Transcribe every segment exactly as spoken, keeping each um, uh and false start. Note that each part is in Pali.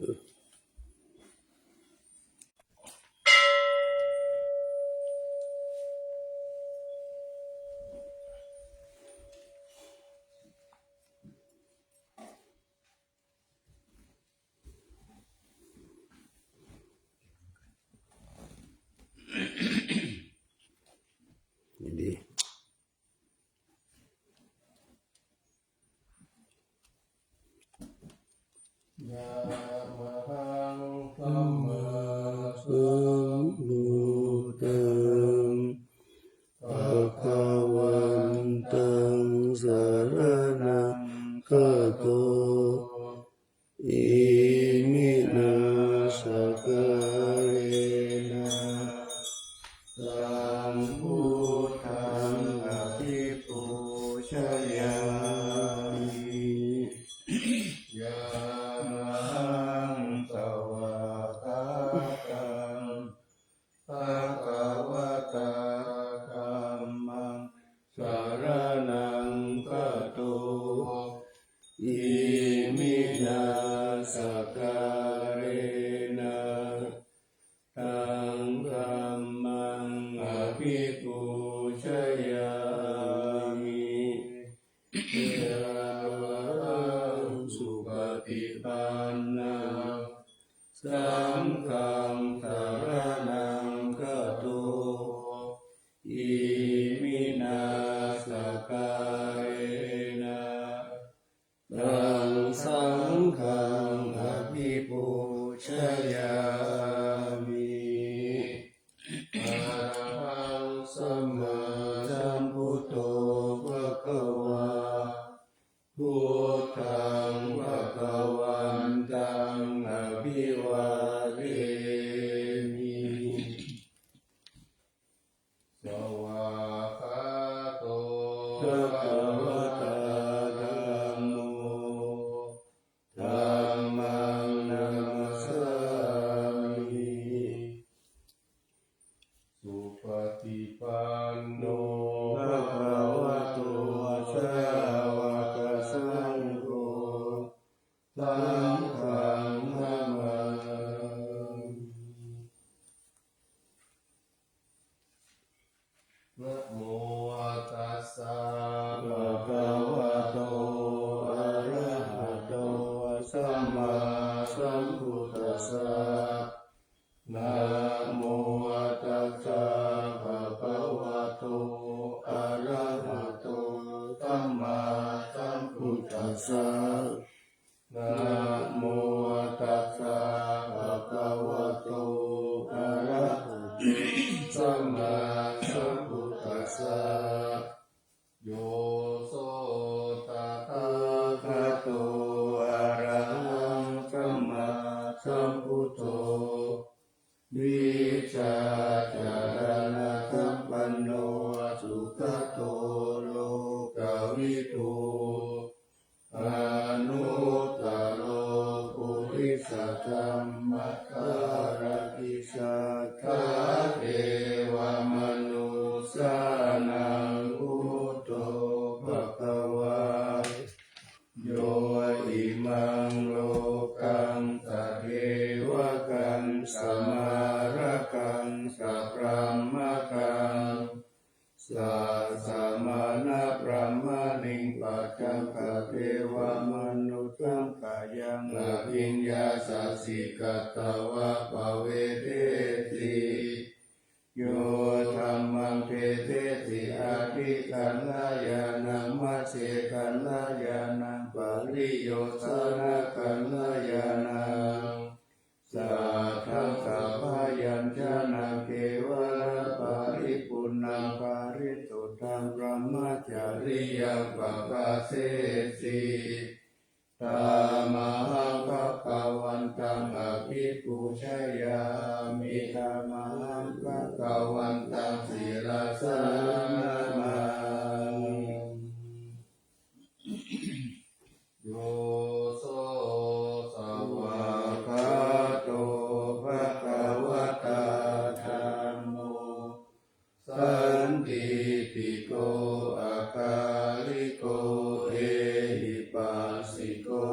Jadi, yamahaṃ sammāsambuddhaṃ bhagavantaṃ saraṇaṃ gato, iminā sakkārena taṃ buddhaṃ abhipūjayāmi. Yamahaṃ svākkhātaṃ bhagavatā dhammaṃ saraṇaṃ gato, iminā sakkārena taṃ dhammaṃ abhipūjayāmi. Yamahaṃ supaṭipannaṃ saṅghaṃ saraṇaṃ gato, iminā sakkārena taṃ saṅghaṃ abhipūjayāmi. Arahaṃ sammāsambuddho bhagavā, buddhaṃ bhagavantaṃ abhivādemi. Svākkhāto bhagavatā dhammo, dhammaṃ namassāmi. Supaṭipanno bhagavato sāvakasaṅgho, saṅghaṃ namāmi. Namo tassa bhagavato arahato sammāsambuddhassa. Namo tassa bhagavato arahato sammāsambuddhassa. Namo tassa bhagavato arahato sammāsambuddhassa. Yo so tathāgato arahaṃ sammāsambuddho, vijjācaraṇasampanno sugato lokavidū, anuttaro purisadammasārathi satthā devamanussānaṃ buddho bhagavā. Yo imaṃ lokaṃ sadevaṃ samārakaṃ sabrahmakaṃ, sassamaṇabrāhmaṇiṃ paccaṅgādevamanussakayaṃ abhiññāya sacchikatvā pavedesi. Yo dhammaṃ desesi aṭṭhikaṃ ñāṇaṃ, majjhekaṃ ñāṇaṃ, pariyosānakaṃ ñāṇaṃ, sātthaṃ sabyañjanaṃ kevalaparipuṇṇaṃ parisuddhaṃ brahmacariyaṃ pabhāsesi. Tamahaṃ bhagavantaṃ abhipūjayāmi. Tamahaṃ bhagavantaṃ sirasā namāmi. Yo so svākkhāto bhagavatā dhammo, sandiṭṭhiko akāliko ehipassiko,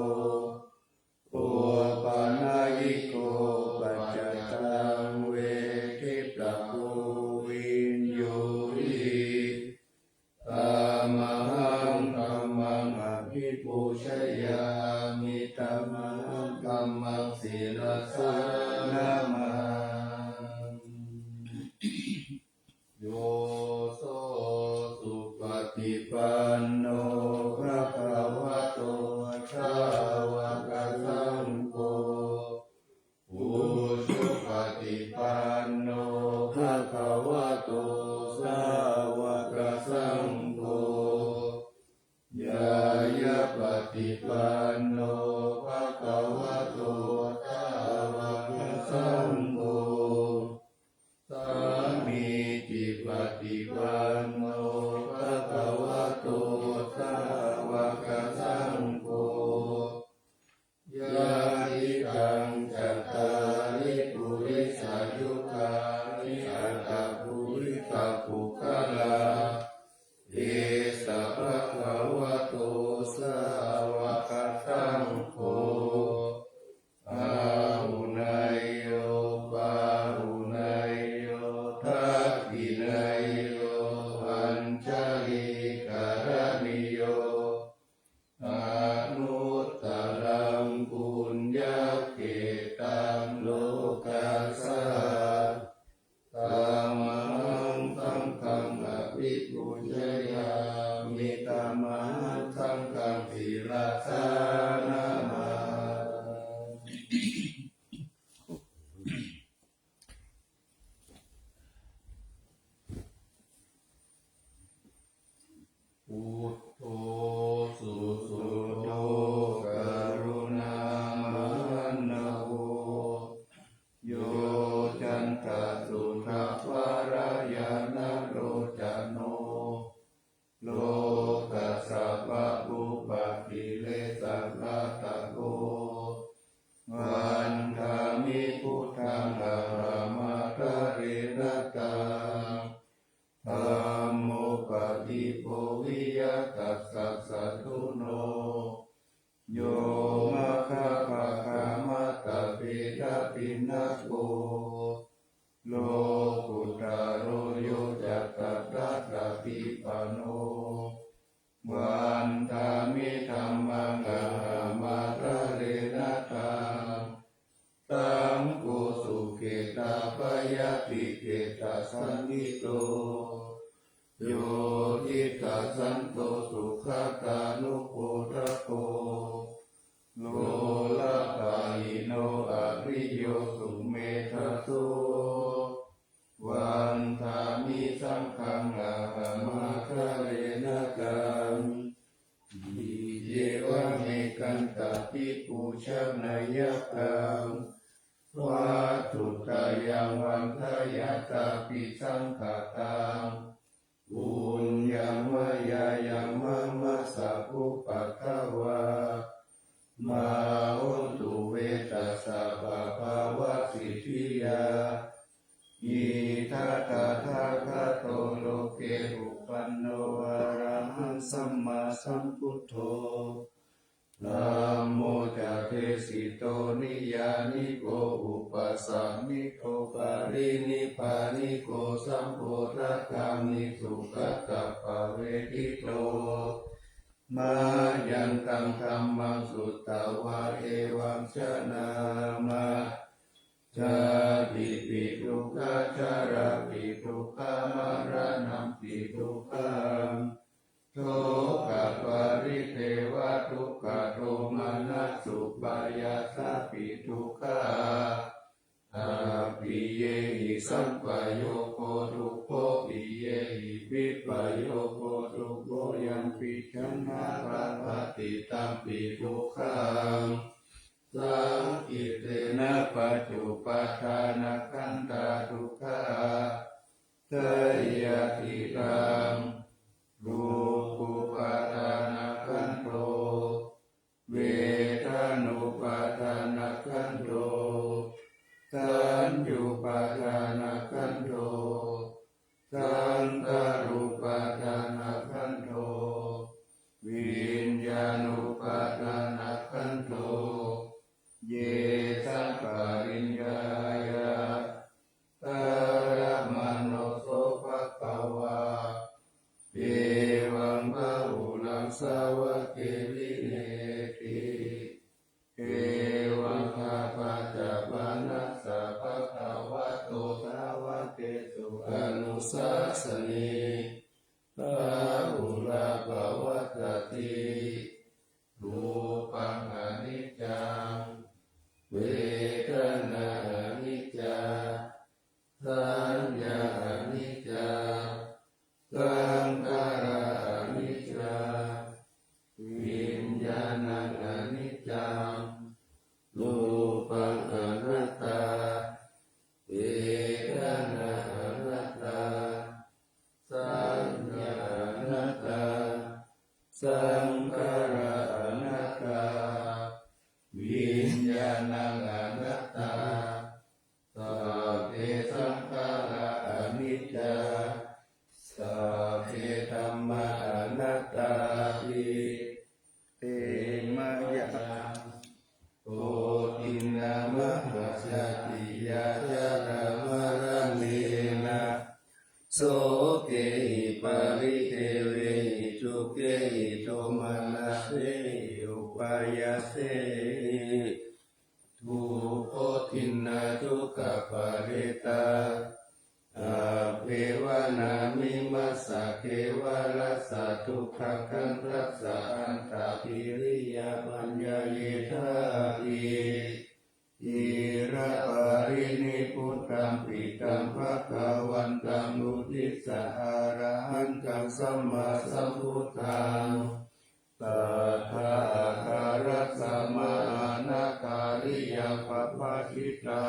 opanna sirasā namaṃ. Yo so supaṭipanno bhagavato sāvakasaṅgho, ujupaṭipanno bhagavato sāvakasaṅgho, ñāyapaṭipanno bhagavato sāvakasaṅgho, sāmīcipaṭipanno bhagavato sāvakasaṅgho, yadidaṃ cattāri purisayugāni aṭṭha purisapuggalā, esa bhagavato sāvakasaṅgho, āhuneyyo pāhuneyyo dakkhiṇeyyo añjalikaraṇīyo, anuttaraṃ puññakkhettaṃ lokassā. Tamahaṃ saṅghaṃ abhipūjayāmi, tamahaṃ saṅghaṃ sirasā namāmi. Buddho susuddho karuṇāmahaṇṇavo, yoccantasuddhaparañāṇalocano, lokassa pāpūpakilesaghātako, vandāmi buddhaṃ ahamatharena taṃ. Dhammo paṭibo viya tassa satthuno, yo maggapākamattabhedabhinnako, lokuttaro yo ca tattha tathāgadipāno, vandāmi dhammaṃ ahamatharena taṃ. Saṅgho sukhetabbhayātiketasañhito, yo diṭṭhasanto sugatānupodako, lolapāhino ariyo sumedhaso, vandāmi saṅghaṃ ahamatharena taṃ. Iccevamekaṃpibūjameyyathā, vatthuttayaṃ vandeyyathāpi saṅkhātaṃ. Puññaṃ mayā yaṃ mammassa bhupaddavā, mā hontu ve tassa pāpāvasiddhiyā. Idha tathāgato loke uppanno arahaṃ sammāsambuddho, dhammo ca desito niyyāniko upasāmiko parinibbāniko sambodhagāmi sugatappavedito. Mayantaṃ dhammaṃ sutvā evaṃ janāma, jātipi dukkhā jarāpi dukkhā maraṇampi dukkhaṃ, sokaparidevadukkhadomanassupāyāsāpi dukkhā, appiyehi sampayogo dukkho, piyehi vippayogo dukkho, yampi jaññā labhati tampi dukkhaṃ. Saṅkhittena pañcupādānakkhandhā dukkhā, seyyathidaṃ: ruppupādānakkhandho, vedanupādānakkhandho, saññupādānakkhandho, saṅkhārupādānakkhandho, viññāṇupādānakkhandho. Ye saṃ pariññāya karamāno so bhagavā, evaṃ bahulaṃ sāvake vineeti. Evaṃ tvaṃ Vedanā aniccā, saññā aniccā, saṅkhārā aniccā, viññāṇaṃ aniccaṃ, rūpaṃ anattā, vedanā anattā, saññā anattā, saṅkhārā anattā, viññāṇaṃ anattā, sabbe saṅkhārā aniccā, sabbe dhammā anattāti. Te mayaṃ koṭinā mahāsatiyā jarāmaraṇena sokehi paridevehi dukkhehi domanassehi upāyāsehi dukkhoṭṭhānadukkhaparittā. Taṃ ve va nā mimassa kevalassa dukkhakhandhassa antakiriyamaññayidhāti. Ciraparinibbutampi taṃ bhagavantaṃ uddissa arahantaṃ sammāsambuddhaṃ tathāgatassa mahānagariyaṃ pavajjitvā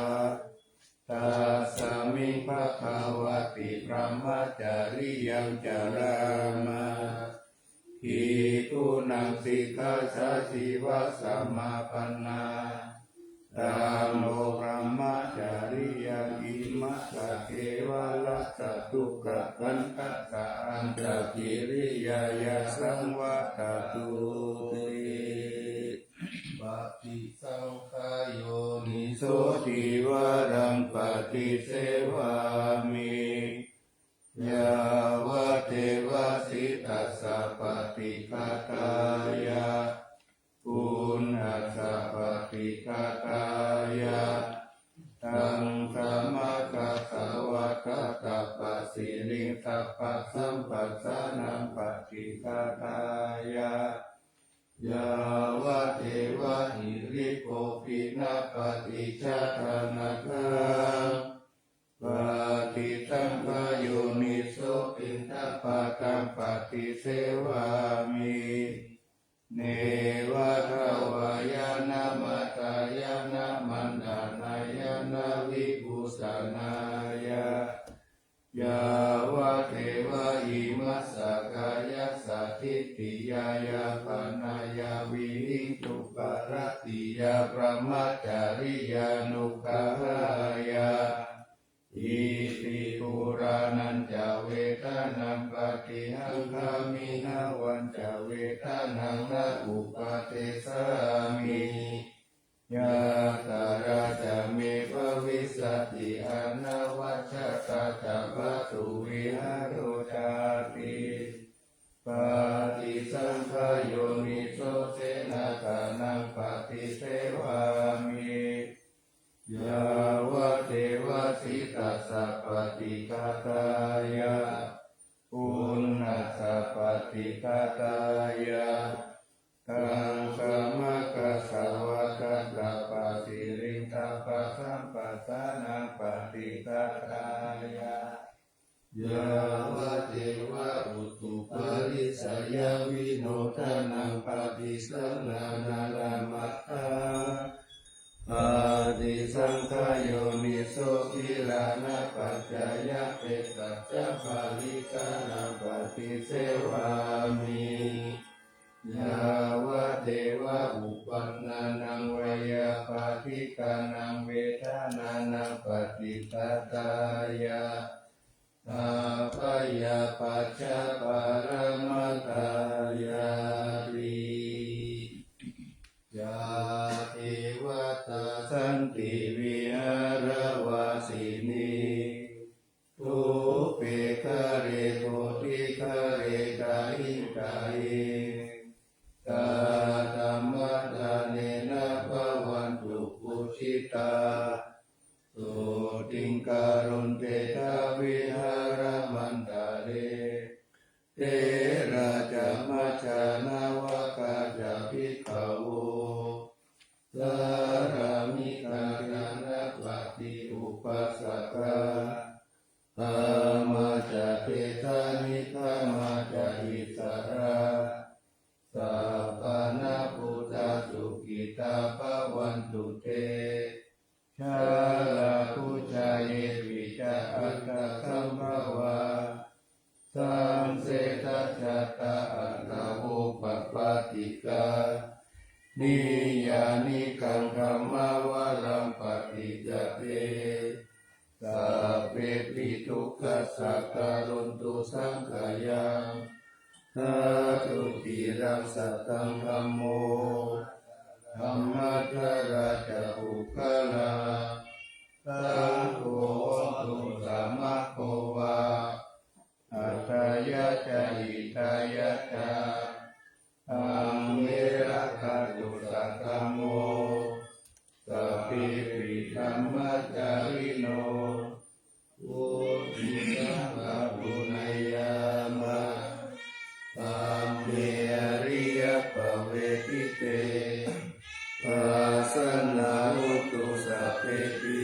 tassa miṃ bhagavati brahmacariyaṃ carāma. Bhikkhūnaṃ sikkhāsājīvasamāpannā taṃ vo brahmacariyaṃ imassa kevalassa dukkhakhandhassa antakiriyāya saṃvattatu. Paṭisaṅkhā yoniso cīvaraṃ paṭisevāmi yāvadeva sītassa paṭighātāya uṇhassa paṭighātāya taṃsamakasavātātapasiriṃ tappasambhassānaṃ paṭighātāya yāvadeva hirikopinapaṭicchādanatthaṃ. Paṭisaṅkhā yoniso piṇḍapātaṃ paṭisevāmi neva davāya na madāya na maṇḍanāya na vibhūsanāya yāvadeva imassa kāyassa ṭhitiyā yāpanāya vihiṃsuparatiyā brahmacariyānuggahāya. Iti purāṇañca vedanaṃ paṭihaṅkhāmi navañca vedanaṃ na uppādessāmi. Yātrā ca me bhavissati anavajjatā ca vātuvihāro cāti. Paṭisaṅkhā yoniso senāsanaṃ paṭisevāmi yāvadeva sītassa paṭighātāya uṇhassa paṭighātāya taṃsamakasavātātapasiriṃ tappasambhassānaṃ paṭighātāya yāvadeva utuparissayavinodanaṃ paṭisaṅkhānārāmatthaṃ. Paṭisaṅkhā yoniso gilānapaccayabhesajjaparikkhāraṃ paṭisevāmi yāvadeva uppannānaṃ veyyābādhikānaṃ vedanānaṃ paṭighātāya abyāpajjhaparamatāyāti. Yā devatā santi vihāravāsinī thūpe ghare bodhighare tahiṃ tahiṃ, tā dhammadānena bhavantu pūjitā, sotthiṃ karontedha vihāramaṇḍale. Therā ca majjhā navakā ca bhikkhavo, sārāmikā Jalābujā yepi ca aṇḍakambhavā, saṃsedajātā athavopapātikā, niyyānikaṃ dhammavaraṃ paṭicca te, sabbepi dukkhassa karontu saṅkhayaṃ. Ṭhātu ciraṃ sataṃ dhammo, dhammaddharā ca puggalā, saṅgho hotu samaggo va, atthāya ca hitāya ca. Amhe rakkhatu saddhammo, sabbepi dhammacārino, vuḍḍhibhāvapūreṇā, dhamme ariyappavedite, pasannā hontu sabbepi,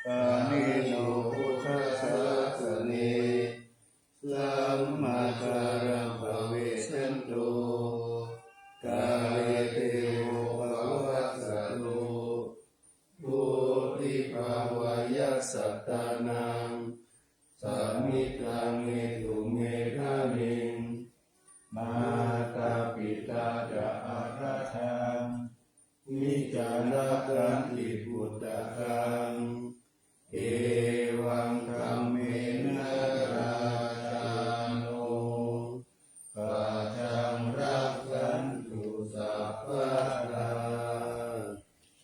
pāṇino buddhasāsane, sammā dhāraṃ pavecchanto, kāle devo pavassatu, vuḍḍhibhāvāya sattānaṃ, samiddhaṃ netu medaniṃ. Mātā pitā ca atrajaṃ, niccaṃ rakkhanti puttakaṃ, evaṃ dhammena rājāno, pajaṃ rakkhantu sabbadā.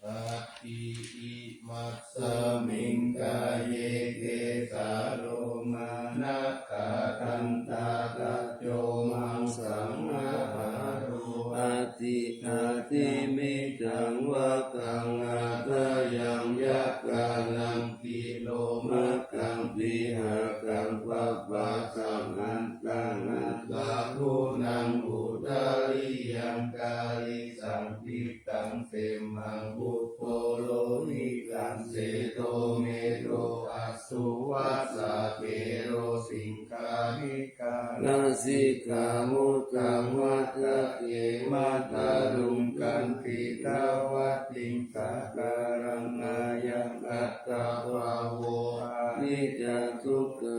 Atthi imasmiṃ kāye kesā lomā nakhā dantā taco maṃ saṃ hārū, atthi atthi me caṃ vakkaṃ atthāyaṃ yakkhānaṃ kilomakhaṃ pihakaṃ papphāsaṃ antaṃ athā guṇaṃ udariyaṃ karīsaṃ pittaṃ semhaṃ putto lohitaṃ sedo medo assu vassā khero siṅghāṇikā nasikā mukhavaṭṭhake mandaluṃ khantītā vatiṃ sakalaṃ ayaṃ attabhāvo aniccā dukkā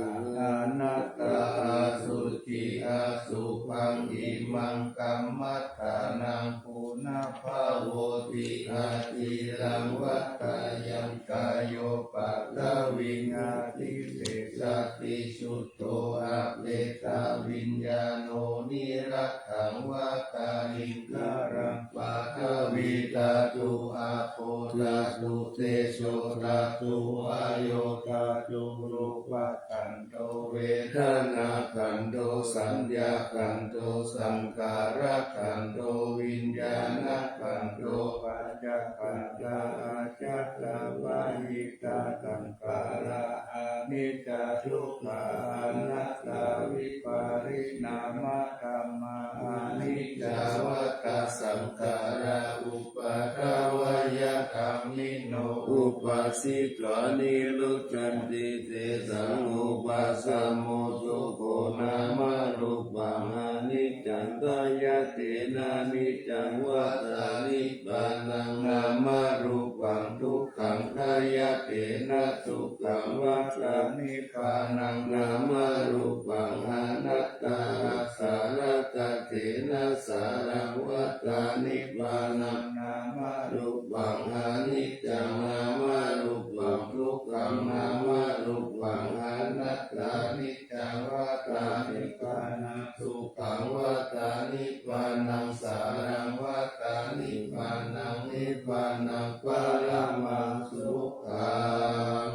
anattā asuci asubhaṃ imaṃ kammadānaṃ punabbhavoti aciraṃ vatayaṃ kāyo paṭhaviṃ adhisessati chuddho apetaviññāṇo niratthaṃ vata liṅgaraṃ paṭhavī dhātu āpo dhātu tejo dhātu vāyo dhātu rūpakkhandho vedanākkhandho saññākkhandho saṅkhārakkhandho viññāṇakkhandho pañcakkhandhā ajjhattā bahiddhā saṅkhārā aniccā dukkhā anattā vipariṇāmadhammā aniccā vata saṅkhārā uppādavayadhammino uppajjitvā nirujjhanti tesaṃ vūpasamo sukho. Nāmarūpaṃ aniccaṃ khayatena niccaṃ vata nibbānaṃ nāmarūpaṃ dukkhaṃ khayatena sukhaṃ vata nibbānaṃ nāmarūpaṃ anattā asarakatena saraṃ vata nibbānaṃ nāmarūpaṃ aniccaṃ nāmarūpaṃ dukkhaṃ nāmarūpaṃ anattā niccaṃ vata nibbānaṃ sukhaṃ vata nibbānaṃ saraṃ vata nibbānaṃ nibbānaṃ paramaṃ sukhaṃ.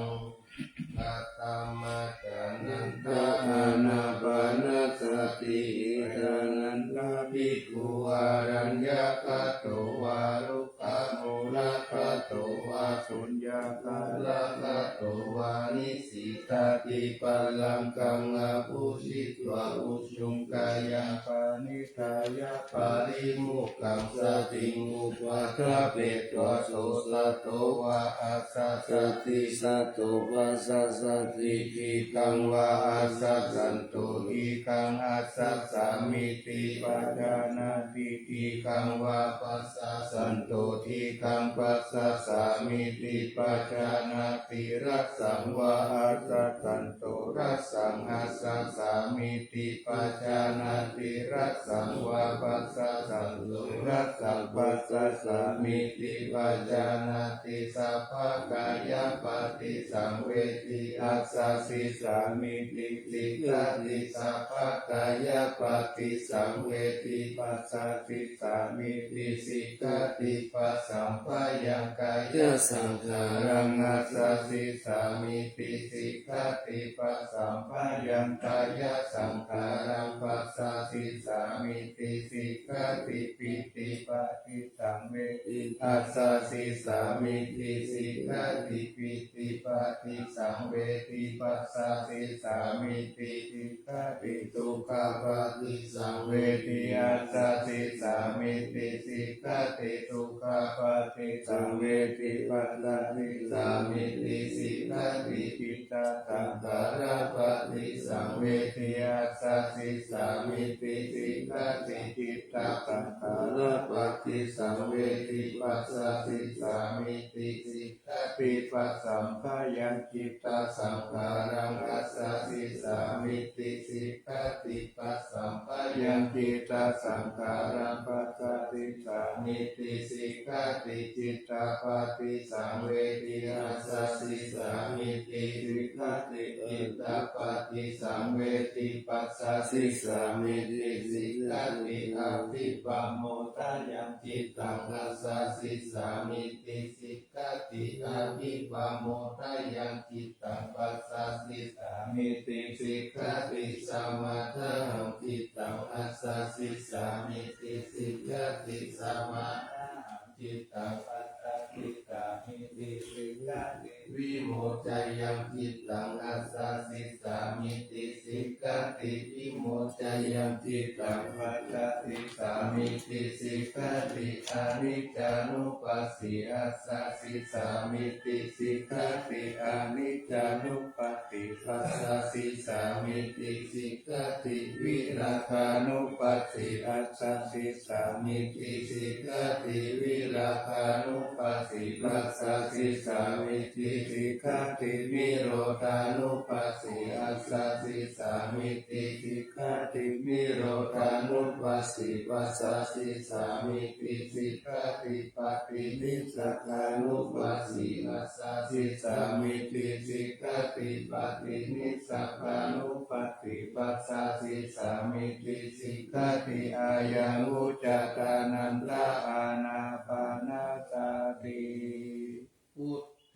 Katamatthanantā ānāpanasati. Etañānantaṃ bhikkhū araññakato vā rukkhamūlagato vā suññāgāragato vā nisissātipallaṅkaṃ abhujitvā ujuṃ kāyaṃ paṇi dhāya parimokkhaṃ satiṃ upaṭṭhapetvā so sato vā assa sati sato passa sati khittaṃ vā assa santo khittaṃ assa samiti pajānāti khittaṃ vā passa santo khittaṃ passa sāmīti pajānāti, rassaṃ vā assasanto rassaṃ assasāmīti pajānāti, rassaṃ vā passasanto rassaṃ passasāmīti pajānāti, sabbakāyapaṭisaṃvedī assasissāmīti sikkhati, sabbakāyapaṭisaṃvedī passasissāmīti sikkhati, passamphayaṃ kāyasaṅkhāraṃ assasissāmīti sikkhati, passamphayaṃ kāyasaṅkhāraṃ passasissāmīti sikkhati, pītipaṭisaṃvedī assasissāmīti sikkhati, pītipaṭisaṃvedī passasissāmīti sikkhati, dukkhapaṭisaṃvedī assasissāmīti sikkhati, dukkhapaṭisaṃvedī passasissāmīti sikkhati, cittasaṅkhārapaṭisaṃvedī assasissāmīti sikkhati, cittasaṅkhārapaṭisaṃvedī passasissāmīti sikkhati, passamphayaṃ cittasaṅkhāraṃ assasissāmīti sikkhati, passamphayaṃ cittasaṅkhāraṃ passasissāmīti sikkhati, cittapaṭisaṃvedī assasissāmīti sikkhati, cittapaṭisaṃvedī passasissāmīti sikkhati, abhipamodāyaṃ cittaṃ assasissāmīti sikkhati, abhipamodāyaṃ cittaṃ passasissāmīti sikkhati, samādāhaṃ cittaṃ assasissāmīti sikkhati, samādāhaṃ cittaṃ passasissāmīti sikkhati, vimoccayaṃ cittaṃ assasissāmīti sikkhati, vimoccayaṃ cittaṃ passasissāmīti sikkhati, aniccānupassī assasissāmīti sikkhati, aniccānupassī passasissāmīti sikkhati, virāgānupassī assasissāmīti sikkhati, virāgānupassī passasissāmīti sikkhati, nirodhānupassī assasissāmīti sikkhati, nirodhānupassī passasissāmīti sikkhati, paṭinissagānupassī assasissāmīti sikkhati, paṭinissagānupassī passasissāmīti sikkhati, ayaṃ vuccatā nanda ānāpānasati.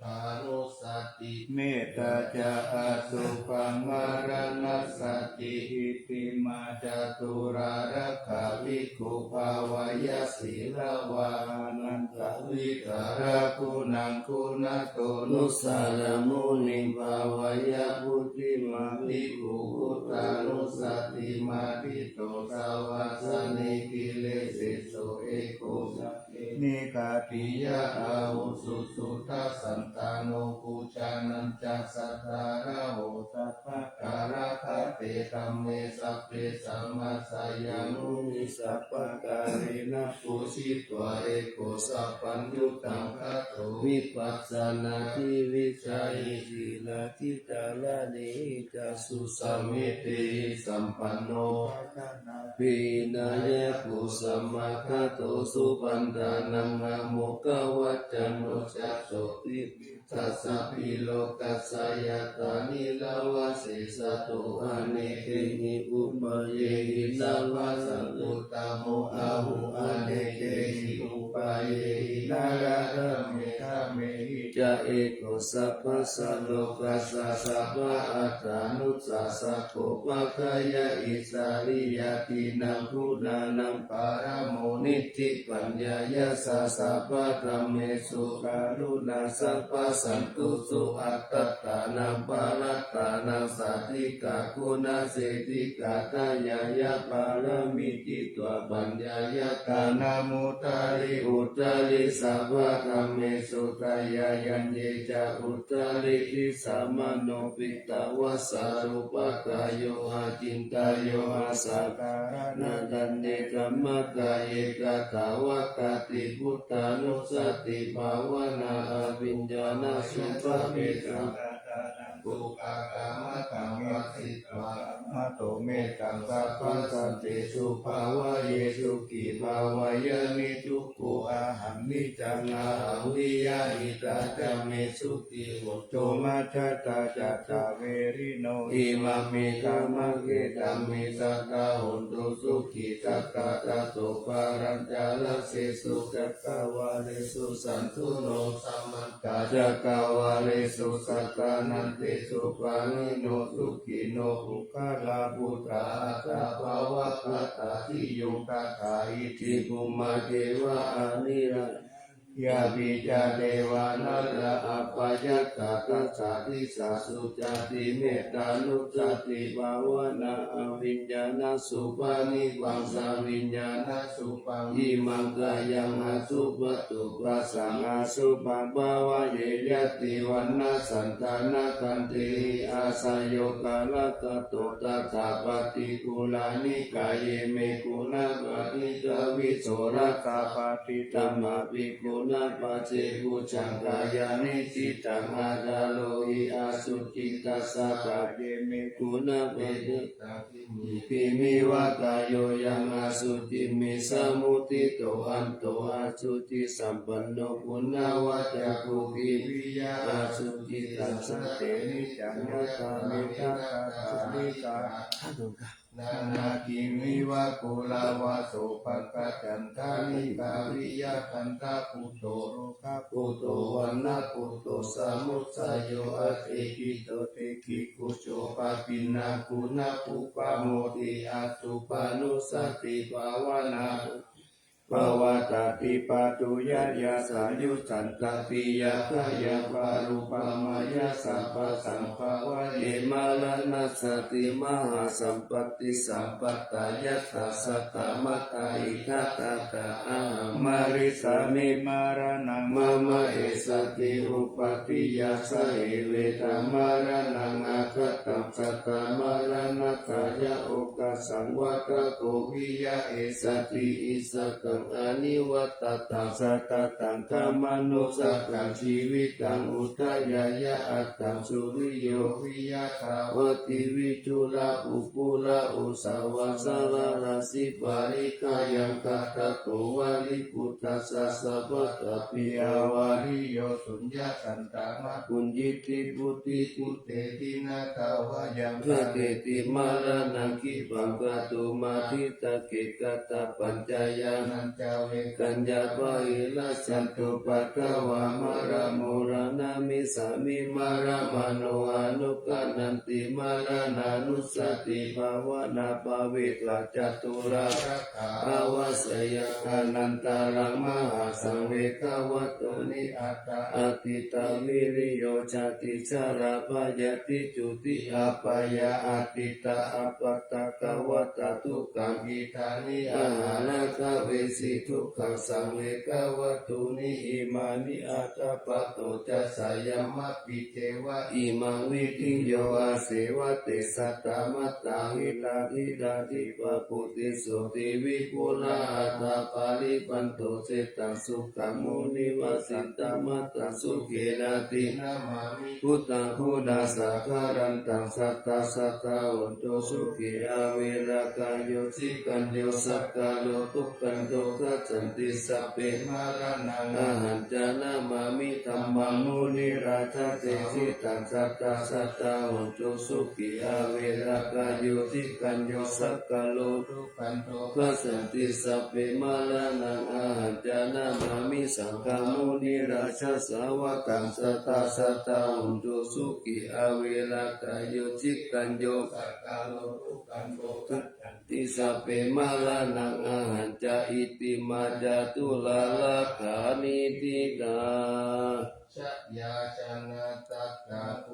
Buddhānussati, mettā ca asubhaṃ maraṇassati, itimā catulārāgabhikkhū bhāweyya sīlavā anantavidhāraguṇaṃ guṇato nusāramunim bhāweyya puthimā bhikkhū. Buddhānussatī matito savāsane kilesesu eko nikkhatiyā avuso suddhasantano bujānañca sattārāho sabbakālagate dhamme sabbe samāsayaṃ muni sabbakālena pūjitva eko sabbaññutaṃ gato vipassanādhi vicaye sīlādhi cāraṇehi ca susamitehi sampanno bhāvanābhiññāya kho samāgato supaṇṇānaṃ āmokavacano ca sotthi vicassabhi lokassa yātrā nirāva sesato anekehi upayehi sabbasattuttamo ahu anekehi upayehi nānādhammehi dhammehi ca eko sabbassa lokassa sabbatthanussāsako pagghāya issariyādīnaṃ guṇānaṃ paramo niddhipaññāya sabbadhammesu karuṇā sabba santu suatthattānaṃ parattānaṃ sādhikā guṇasīlī kāthāya yā pāramī jitavā paññāya tānamudāri uttari sabbadhammesu dayāyaññe ca uttari disā mano piṭṭhāvassa rūpakāyo acintayuṃ asakāraṇā taṇhekamakkha ekattāvatā tibuddhānussatibhāvanā abhiññānasubhāvena dukkhakamataṃ bhāsitva amato mettaṃ sabbasantesu bhāvaye sukhī bhāvaye nidukkho ahaṃ niccaṃ ahaṃ viya hitatā ca me sukhī hotu majjhattā ca saverino imaṃ me dhammakkhettaṃ me sadā hontu sukhī sadā tato palañca dasesu cakkavāḷesu santu no saman cakkavāḷesu sattanantesu pāṇino sukhino puggalā buddhā attabhāvagatā siyuṃ tathā iti bhummā devā anilā yāpi ca devā nalā appajattā tassa disāsu cāti mettānussatibhāvanā abhiññānasubhāviṃ saviññāna subhaṃ imaṃ kāyaṃ asupaṭupasaṃ asupaṃ bhāvaye. Yadi vaṇṇasantanakantehi āsayo kālakato tathā paṭikūlā nikāye me guṇā paṭikavī soḷasa paṭidhammapi guṇapacce bhujangāya niṭṭhitaṃ aṭṭhāro hi asuci tassa kāye me guṇā paṭi khimiva kāyo yaṃ asuciṃ me samuṭṭhito anto asucisampanno guṇavaccaku khimiya asuci tassa te niccaṃ yathā me dakkhaṭā sālikkā nānakhimiva kuḷavāso pakkaccantanikā viya kaṇṭaputto rogaputto vaṇṇaputto samuccayo atekhito te khikkhujjo pabbinnā guṇapubba moti asubhānussatibhāvanā pavattati pātuyā yasaṃ yujjhantā piyākāyaṃ parūpamāya sabbasaṃ bhāvaye maraṇassati mahāsampattisampattā yattha sattā mattā iddhāgatā ahaṃ marissāmi maraṇaṃ mama essati upapāyāsahi vedamaraṇaṃ aggattaṃ sattā maraṇatthāya okāsaṃ vata kho viya essati issakaṃ anivatataṃ satattaṃ khamano sakaṃ jīvitaṃ udayāya aṭṭhaṃsu viyo viya thāvatī vichūla pupula usavā salarāsi parikkhāyaṃ katato vali buddhassa sabbattha piyavāriyo suññatantamā puññitti buddhi bhūteti na tavāyaṃ khateti maraṇaṃ khippaṃ katumādhi takke katapañcayānañca vegaññā pahīnassantupaddavā maramūlaṃ namissāmi maramāno anuggannanti maraṇānussatibhāvanā pavitā caturāgā āvajjeyya anantaraṃ mahāsaṃ vegavato niyathā atītā viriyo jāti jarā byādhi juti apāyā atītā appaṭikavatā dukkhā idāni ahaṃ rakkha vesi dukkhaṃ saṃ vegavatūni imāni atha patto ca sayamā piccheva imaṃ vidhiyā asevate satta mattā hitāhi dāni pāpuṭi soti vipulā aṭṭhā paripanto cettaṃ sukhaṃ munivasaṃ tamataṃ sukhenāti namāmi buddhaṃ guṇāsaṅgharantaṃ sattā sadā hontu sukhī averā kāyo cittañño sakkaro tukaṇḍo gacchanti sabbe maraṇaṃ ahañca namāmi dhammaṃ munirājassa tejitaṃ sattā sadā hontu sukhī averā kāyo cittañño sakkaro tukaṇḍo gacchanti sabbe maraṇaṃ ahañca namāmi saṅghaṃ munirājassa svākkhātaṃ sadā sadā hontu sukhī averā kāyo cittañño sakkaro tukaṇḍo gacchanti sabbe maraṇaṃ ahañca iti mā caturāgā nikkhātā.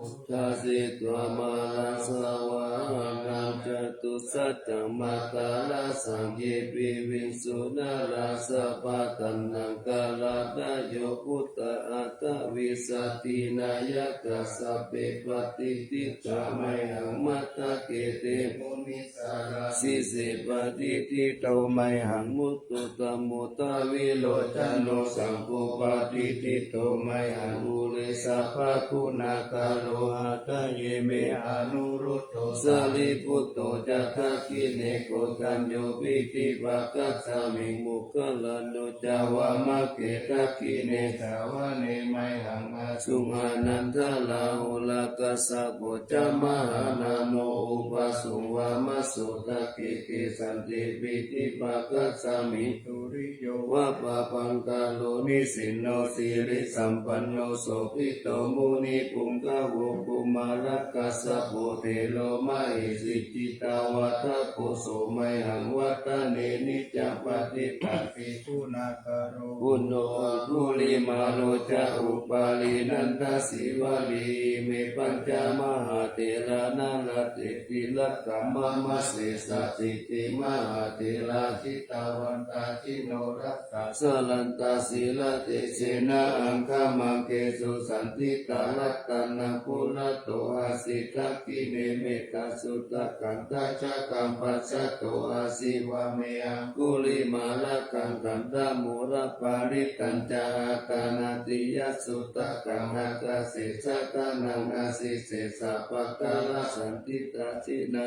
Uddisītva māraṃ savāhanaṃ catusaccāmatarasaṃ ye piviṃsu narāsabhā taṇhaṅkarādayo buddhā aṭṭhavīsati nāyakā sabbe patiṭṭhitā mayhaṃ matthake te munisārā. Sīse patiṭṭhito mayhaṃ buddho dhammo dvilocano saṅgho patiṭṭhito mayhaṃ ure sabbaguṇākaro. Hadaye me Anuruddho Sāriputto ca dakkhiṇe Koṇḍañño piṭṭhibhāgasmiṃ Moggallāno ca vāmake. Dakkhiṇe savane mayhaṃ āsuṃ Ānandarāhulā Kassapo ca Mahānāmo ubhāsuṃ vāmasotake. Kesante piṭṭhibhāgasmiṃ suriyo va pabhaṅkaro nisinno sirisampanno sobhito munipuṅgavo. Kumārakassapo thero mahesī cittavādako so mayhaṃ vadane niccaṃ patiṭṭhāsi guṇākaro. Puṇṇo Aṅgulimālo ca Upālī Nandasīvalī ime pañca mahātherā nalāṭe tilakā mama. Sesāsīti mahātherā jitavantā jinorasā jalantā sīlatejena aṅgamaṅgesu saṇṭhitā. Ratanaṃ purato āsi dakkhiṇe mettasuttakaṃ dhajaggaṃ pacchato āsi vāme aṅgulimālakaṃ. Khandhamoraparittañca āṭānāṭiyasuttakaṃ ākāse chadanaṃ āsi sesā pākārasaṇṭhitā. Jinā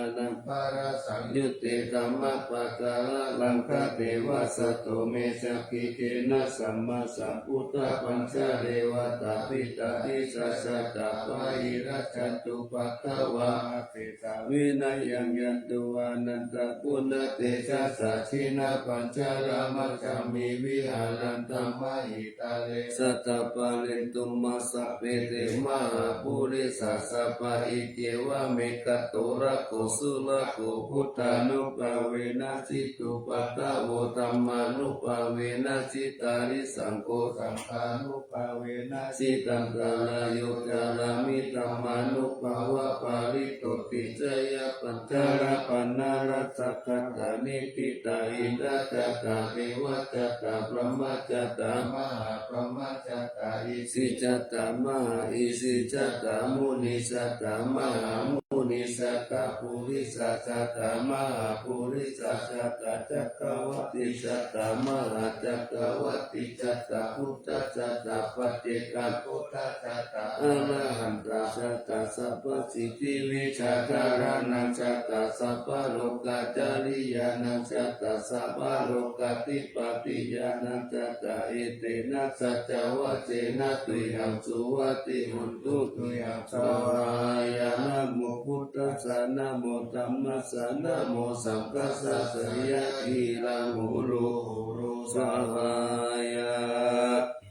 saṅyutte dhammapākāralaṅkate vasato me sakiccena sammāsambuddhapañjare. Vātapittādisañjātā bāhirajjhattupaddavā asesā vinayaṃ yantu anantaguṇatejasā. Jinapañjaramajjhamhi viharantaṃ mahī tale saddhammaṃ parentaṃ sabbe te mahāpurisāsabhā. Iccevamekato rakkho surakkho buddhānubhāvena jitupaddavo dhammānubhāvena jitārisaṅgho saṅghānubhāvena jitantarāyo carāmi dhammānubhāvapālito. Tisayapañjarapaṇṇarasakkhattā niṭṭhitā indajātā devajātā brahmajātā mahābrahmajātā isijātā mahāisijātā munijātā mahāmunijātā purisajātā mahāpurisajātā cakkavattijātā mahācakkavattijātā buddhajātā paccekabuddhajātā arahantajātā sabbasiddhivijjādharānañjātā sabbalokācariyānañjātā sabbalokādhipatiyānañjātā. Etena saccavajjena tuyhaṃ suvatthi hotu tuyhaṃ svāhāya. Namo buddhassa, namo dhammassa, namo saṅghassa, jaya khīlaṃ horo horo svāhāya.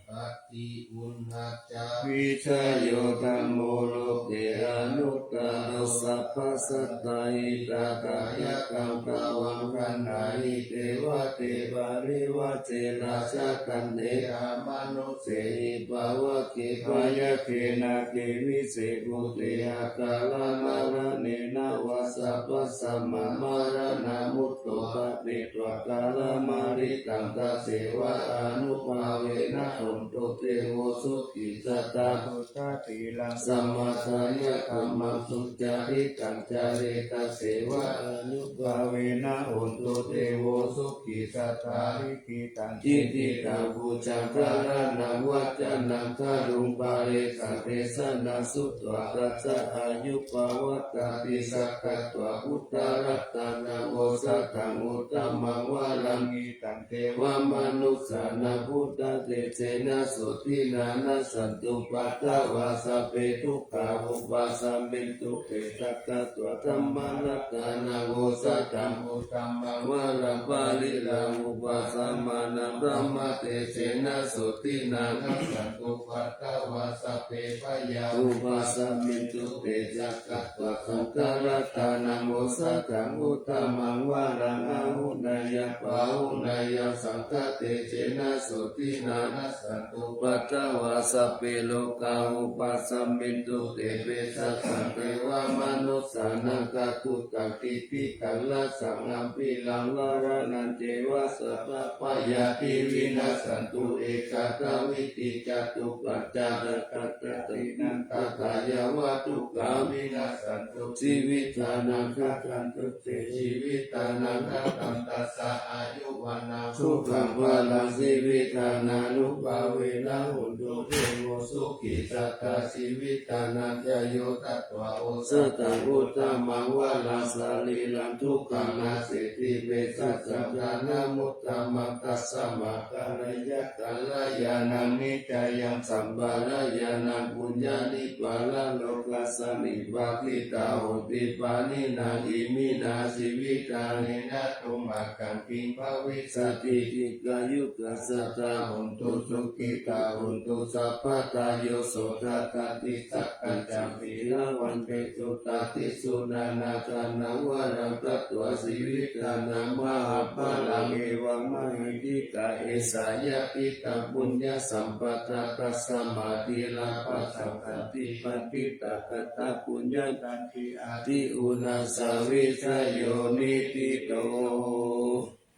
Ati uṇhacca vijayo dhammo loke anuttaro sabbasattāhitatthāya. Taṃ tvaṃ gaṇhāhi devate parivaje rājadaṇḍe amanu sehi pāvake. Byagghe nāge vise bhūte akālamaraṇena vā sabbasmā maraṇā mutto ṭhapetvā kālamāritaṃ. Tasevā ānubhāvena hontu devo sukhī sadā. Buddhacilaṃ samādāya dhammaṃ sucaritaṃ care. Tasevā ānubhāvena hontu devo sukhī sadā. Likkhitaṃ cintitaṃ pūjaṃ dhāraṇaṃ vācanaṃ gārūṃ paresaṃ desanā sutvā tassa āyuppavātāti. Sakkatvā buddharatanaṃ osathaṃ uttamaṃ varaṃ hitaṃ devamanussānaṃ buddhatejena sotthinā nassantupaddavā sabbe dukkhā vūpasamentu te. Sakkatvā dhammaratanaṃ osathaṃ uttamaṃ varaṃ pariḷāhūpasamanaṃ dhammatejena sotthinā nassantupaddavā sabbe bhayā vūpasamentu te. Sakkatvā saṅgharatanaṃ osathaṃ uttamaṃ varaṃ āhuneyyaṃ pāhuneyyaṃ saṅghatejena sotthinā nassantu upaddavā sabbe rogā vūpasamentu te. Veggiñca devamanussānaṃ, kakuttaṃ tividhaṃ rasaṃ, ambhīraṃ dāvanañceva, sabbabhayāpi vinassantu, ekadā vītī catuppañca, aṭṭha satahiṃ satañca yāva, dukkhā vinassantu jīvitadhammā. Rakkhantu te jīvitadhammā, kataṃ tassa āyu vaṇṇaṃ sukhaṃ balaṃ, jīvitadhammānubhāvena, hotu devo sukhī sadā. Jīvitadhammāya yo tatvā, osathaṃ uttamaṃ varaṃ, sarīraṃ dukkhānaṃ naseti, veggiñca jhānamuttamaṃ, tasmā kālena kalyāṇaṃ, niṭṭhitaṃ sabbakalyāṇaṃ, puññāni pāpakāni pahītanti, pāṇinā iminā jīvahānena, tumhākaṃ kiṃ bhavissati? Dīghāyukā sadā hontu, sukhitā hontu sabbadā. Yo so dadanti saddhaṃ, sabbītiyo vivajjantu, taddiso nānāgatānaṃ, varaṃ katvā jīvitadhammā, mahapphalāni ca mahessikā, esā ca itiha puññasampadā. Tasmā dhīrā bhāsante, paṇḍitāgatā puññatantī, ādī uṇhissavijayo niṭṭhito.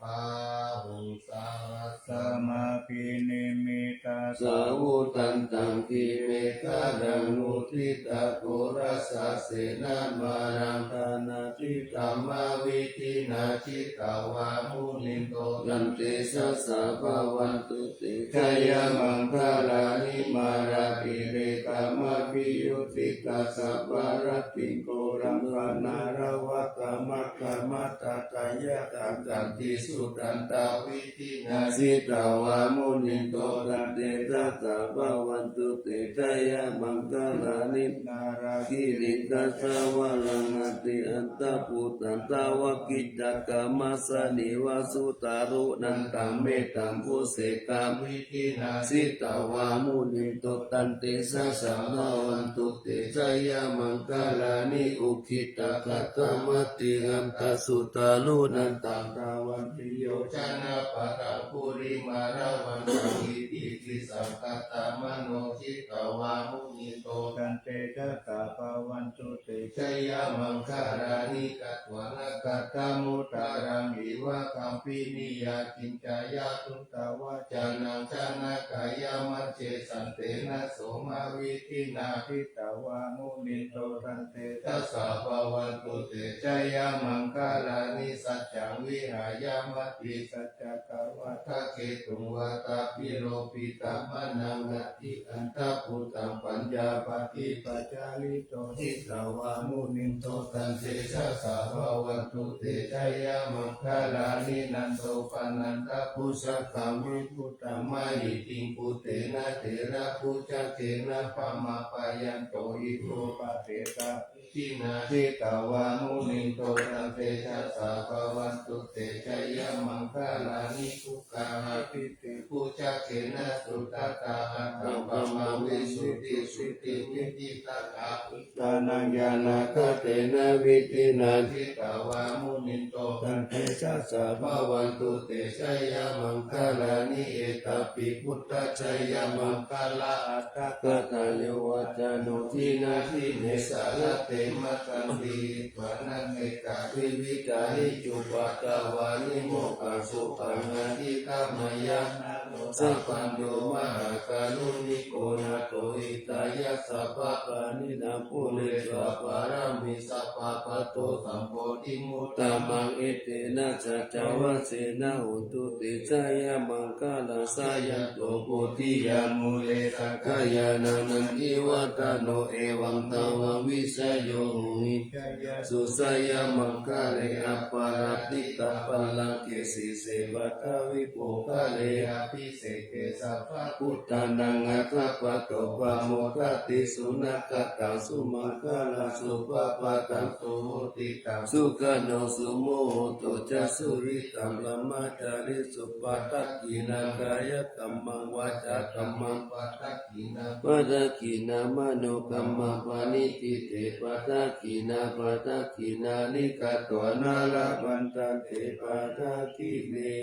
Bāhuṃ sahassamabhinimmitasāvudhantaṃ, grīmekhalaṃ uditaghorasasenamāraṃ, dānādidhammavidhinā jitavā munindo, taṃ tejasā bhavatu te jayamaṅgalāni. Mārātirekamabhiyujjhitasabbarattiṃ, ghorampanāḷavakamakkhamathaddhayakkhaṃ, khantīsudantavidhinā jitavā munindo, taṃ tejasā bhavatu te jayamaṅgalāni. Nāḷāgiriṃ gajavaraṃ atimattabhūtaṃ, dāvaggicakkamasanīva sudāruṇantaṃ, mettambusekavidhinā jitavā munindo, taṃ tejasā bhavatu te jayamaṅgalāni. Ukkhittakhaggamatihatthasudāruṇantaṃ, dhāvantiyojanapathaṅgulimālavantaṃ, iddhībhisaṅkhatamano jitavā munindo, taṃ tejasā bhavatu te jayamaṅgalāni. Katvāna kaṭṭhamudaraṃ iva gabbhinīyā, ciñcāya duṭṭhavacanaṃ janakāyamajjhe, santena somavidhinā jitavā munindo, taṃ tejasā bhavatu te jayamaṅgalāni. Saccaṃ vihāya matisaccakavādaketuṃ, vādābhiropitamanaṃ atiandhabhūtaṃ, paññāpadīpajalito jitavā munindo, taṃ tejasā bhavatu te jayamaṅgalāni. Nandopanandabhujagaṃ vibudhaṃ mahiddhiṃ, puttena therabhujagena damāpayanto, iddhūpadesavidhinā jitavā munindo, taṃ tejasā bhavatu te jayamaṅgalāni. Duggāhadiṭṭhibhujagena sudaṭṭhahatthaṃ, brahmaṃ visuddhijutimiddhibakābhidhānaṃ, ñāṇāgadena vidhinā jitavā munindo, taṃ tejasā bhavatu te jayamaṅgalāni. Etāpi buddhajayamaṅgalaaṭṭhagāthā, yo vācano dinadine sarate matandī, hitvānanekavividhāni cupaddavāni, mokkhaṃ sukhaṃ adhigameyya naro sapañño. Mahākāruṇiko nātho, hitāya sabbapāṇinaṃ, pūretvā pāramī sabbā, patto sambodhimuttamaṃ, etena saccavajjena, hotu te jayamaṅgalaṃ. Jayanto bodhiyā mūle, sakyānaṃ nandivaḍḍhano, evaṃ tvaṃ vijayo hohi, jayassu jayamaṅgale. Aparājitapallaṅke, sīse paṭhavipokkhare, abhiseke sabbabuddhānaṃ, aggappatto pamodati. Sunakkhattaṃ sumaṅgalaṃ, supabhātaṃ suhuṭṭhitaṃ, sukhaṇo sumuhutto ca, suyiṭṭhaṃ brahmacārisu. Padakkhiṇaṃ kāyakammaṃ, vācākammaṃ padakkhiṇaṃ, padakkhiṇaṃ manokammaṃ, paṇidhī te padakkhiṇā, padakkhiṇāni katvāna, labhantatthe padakkhiṇe.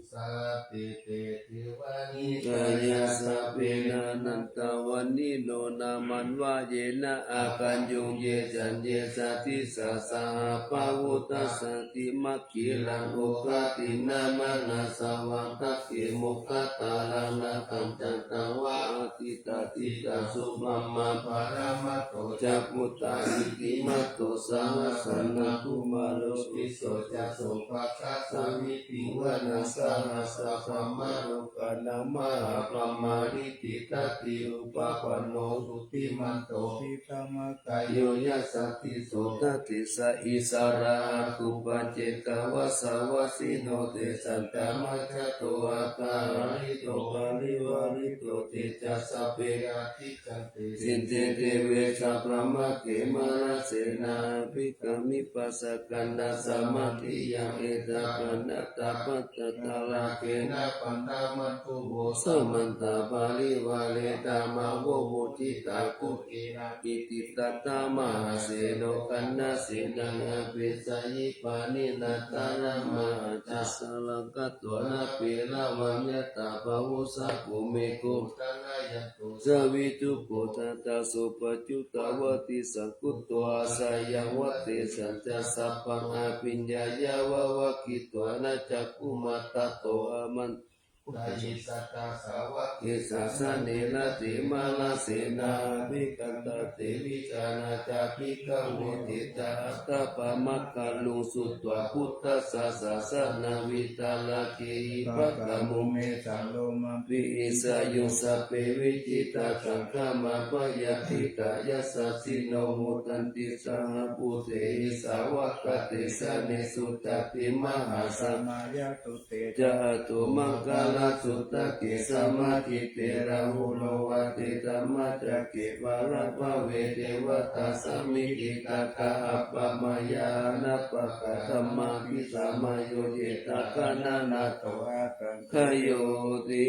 Sabbītiyo devā nikāyā sabbe nānattavaṇṇino nāmanvayena āgañchuṃ. Ye caññe sadisā saha pavutthajātimakkhīlaṃ oghatiṇṇamanāsavaṃ dakkhemoghataraṃ nāgaṃ candaṃva asitātitaṃ subrahmā paramatto ca puttā iddhimato saha sanaṅkumāro tisso ca sopāga sāmīciṃ vanaṃ sahassabrahmalokānaṃ mahābrahmāriṭṭhi. Tatra upapanno jutimanto hitāyamakayo yasassiso. Tadesa issarā āguṃ paccekavasavattino tesañca majjhato aṭṭhaharitto parivārito. Te ca sabbe ādicca sinde deve sabrahmake mārasenā abhikkāmi passa kaṇhassa mandiyaṃ. Etapattapasaṃ rāgena baddhamatthu vo samantā parivāretā mā vo muñcittha kuṭeṇaṃ. Iti tattha mahāseno kaṇhasenaṃ apesayi pāṇinā talamāhacca saraṃ katvāna bheravaṃ. Yathā pāvussako megho thanayanto savijjuko tathā so paccudāvatti saṅkuddho asayaṃvase. Tañca sabbaṃ abhiññāya vavakkhitvāna cakkhumā tato āmantayi satthā sāvake sāsane. Rate mārasenā abhikkantā te vijānātha bhikkhavo. Te ca ātappamakaruṃ sutvā buddhassa sāsanaṃ vītarāgehi pakkāmuṃ nesaṃ lomampi iñjayuṃ. Sabbe vijitasaṅgāmā bhayātītā yasassino modanti saha bhūtehi sāvakā te janesutāti. Mahāsamayo te ca ātumakkhalasūtake samāhitvā rāhulā vādidhammacakke phalavave devatā samititakā āpamayā anāpāgā dhammābhisamayo ye taṃ gaṇhantu asaṅkhāti.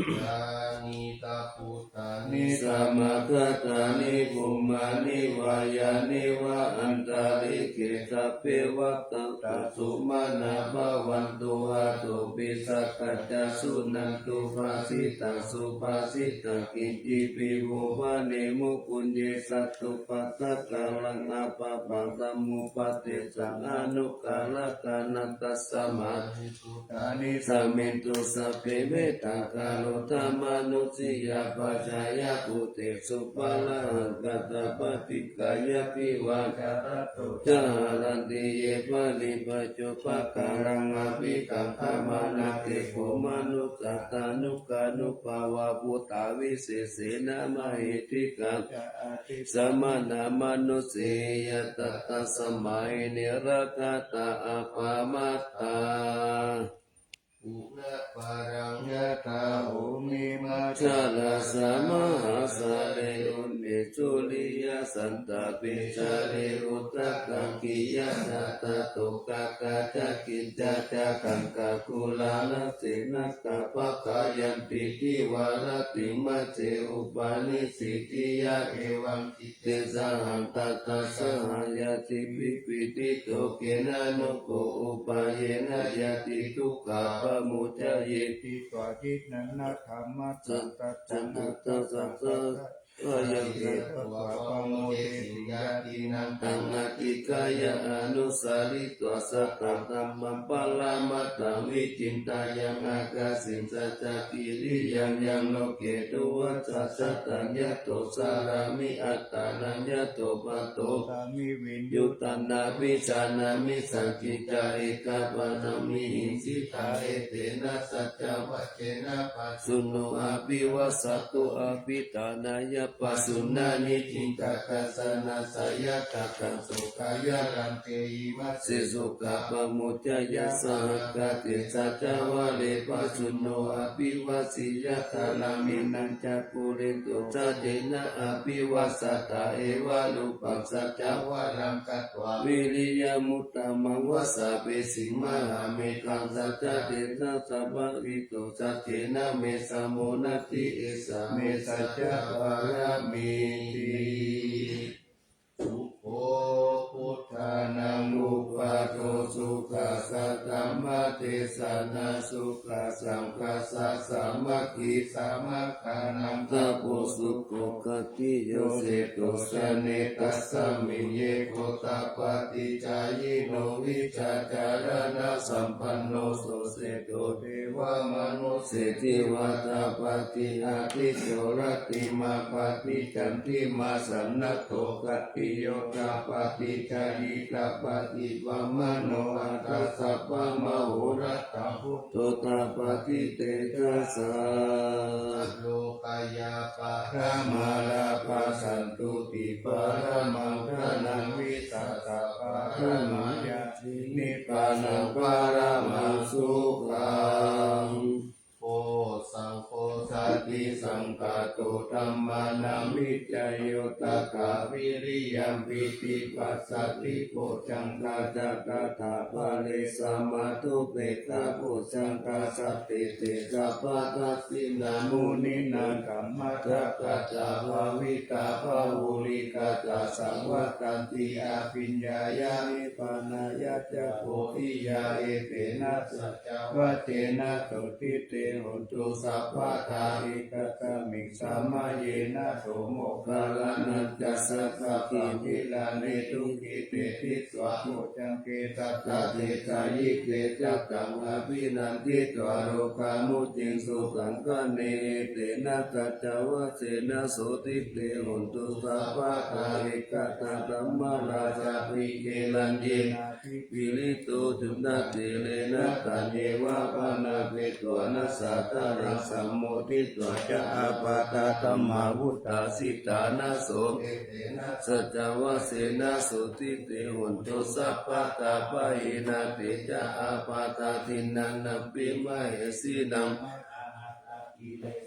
Janetabhū tāni samāgatāni bhummāni vā yāni va antalikkhe sabbe va tattha sumanā bhavantu. Athopi sakkacca suṇantu bhāsitaṃ subhāsitaṃ kiñcipi vo bhaṇemu puññe satthupāsakānaṃ apāpaṃ samuppadesaṃ anukārakkhaṇaṃ. Tasmā bhūtāni sāmentu sabbe mettaṃ karotha mānusiyā pajāya bhūtesu pāṇahaṅkhatapaṭikkāya divā ca ratto ca haranti ye baliṃ paccupakkhaṇaṃ. Appikkamānā te kho manussā ṭhānuka ṭhānubhāvā bhūtā visesena mahiddhikā ca ādisaraṇamanussāya tattha samāhi niragatā appamattā. Uṇhapāgaṃ yathā bhummimajjhalasā mahāsalīnge suriyasantāpe jale uttakaṃ khiyatattā tokāgā ca kiñcā ca gaṅgākulālāse nāgā pāgayanti divā rattiṃ majjhe upanissitiyā evaṃ citte sahaṃ tattha sahaṃ ñatīpi pīḷito kena no kho upāyena ñatīdukkhā pamuñceyeti. Ṭhitā ciṇṇaṃ na dhammasākacca na tassa dāyāde taṃ pamodesi ñātīnaṃ taṃ adhikkāya anusaritvā sataṃ dhammaṃ paramatthaṃ vicinteyya ākāsiṃ saccakiriyaṃ yaṃ loke duvaṭṭhasattaṃ yato carāmi attānaṃ yato patto sami viññū taṃ nabhijānāmi. Sañcicca ekapaññāmihi ṭhitā etena saccavajjena pāturahaṃ abhivāsato abhiṭhānāya pasuṇāni cittakaṃ janasāya tathā so kāyaraṃ dehi majjhe sokā pamuñceyya saha kāti saccavajje pasuṇo abhivāseyya dhāraṃ imaṃ ca puriso saccena abhivāsato evarūpaṃ saccavajjena katvā viriyamuttamaṃ vāsavassiṃ mahāmetthaṃ saccadesa sabbasito saccena me samo natthi esā me saccapāramīti. Sukho buddhānaṃ uppādo sukhā saddhammadesanā sukhā saṅghassa sāmaggī samaggānaṃ tapo sukho. Khattiyo seṭṭho janetasmiṃ ye gottapaṭicāyino vijjācaraṇasampanno so seṭṭho devamanusseshivattapatti aṭṭhiso rattimāpatti candimā sannaddho khattiyo tapati jhāyī tapati brāhmaṇo atha sabbamahorattaṃ buddho tapati tejasā. Lokayā paramā lābhā santuṭṭhī paramaṃ dhanaṃ vissāsaparamā ñātī nibbānaṃ paramaṃ sukhaṃ. Pho saṅgho satisaṅkhāto dhammānaṃ vicayo tathā viriyampīti passaddhi bojjhaṅgā ca tathāpare samādhupekkhabojjhaṅgā sattete sabbadassinā muninā kammassakā ca bhāvitā bahulīkatā saṃvattanti abhiññāya nibbānāya ca bodhiyā. Etena sac cavajjena sotthi te hotu sabbadā. Ekasmiṃ samaye nātho moggallānañca saṅgahaṃ gilāne dukkhite disvā bojjhaṅge satta desayi. Te ca taṃ abhinanditvā rogā mucciṃsu taṅkhaṇe. Etena saccavajjena sotthi te hotu sabbadā. Ekadā dhammarājāpi gelaññenābhi pīḷito cundattherena taññeva bhaṇāpetvāna sādaraṃ sammoditvā ca ābādhā tamhā vuṭṭhāsi ṭhānaso. Etena saccavajjena sotthi te hotu sabbadā. Pahīnā te ca ābādhā tiṇṇannampi mahesinaṃ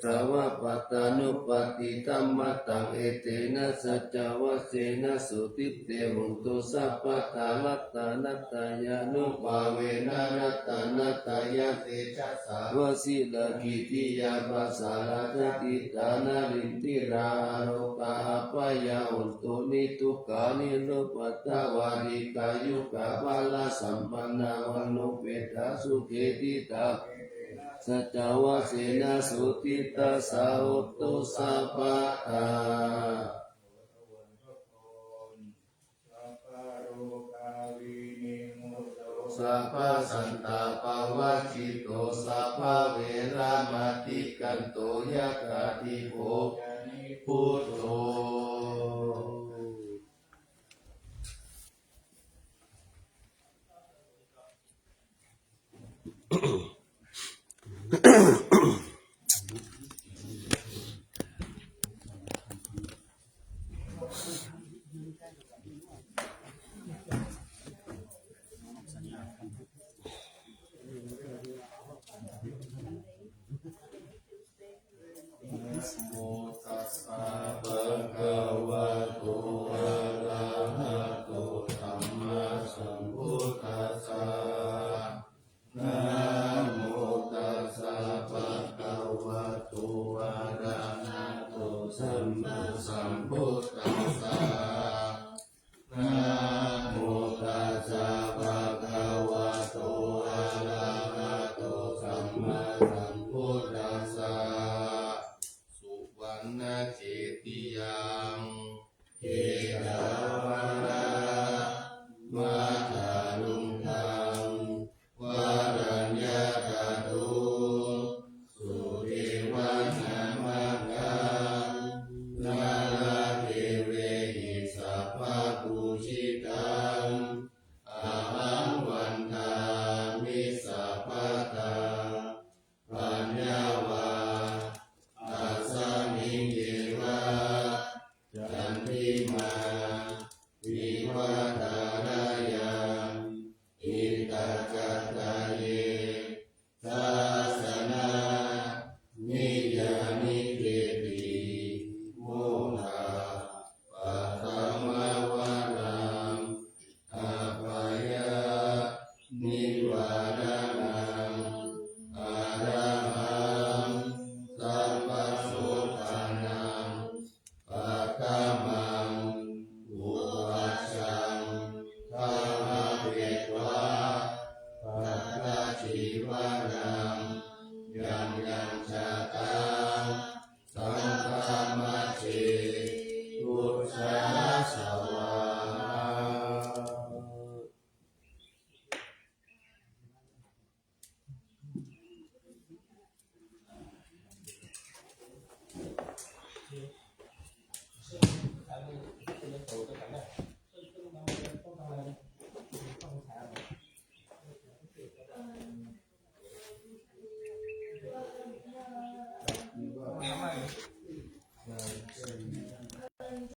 sāvapattānuppattidhammataṃ. Etena saccavajjena sotthi te hotu sabbadā. Ratanattayānubhāvena ratanattayatejasā vajirakkhittiyā pasārā jātidhārindirā arogā abyādo hotu niddukkho nirupaddavā dīghāyukā balasampannā vaṇṇuppetā sukhī dīghā saccavajjena sotthi tassa hotu sabbadā. Sabbasantāpavajjito sabbaveramatikkanto yathādhi bhojanibhūto. Namo tassa bhagavato arahato sammāsambuddhassa. Namo tassa bhagavato arahato sammāsambuddhassa. Namo tassa bhagavato arahato sammāsambuddhassa. Suvaṇṇakkhettiyaṃ Jetavanaṃ Māthaluṅgaṃ Varaññāgatuṃ Sudevanamaṅgaṃ Nāḷāgiriṃ Sabbapūjitaṃ ahaṃ vandāmi sabbadā. Paññā vā tasmiṃ yeva candimā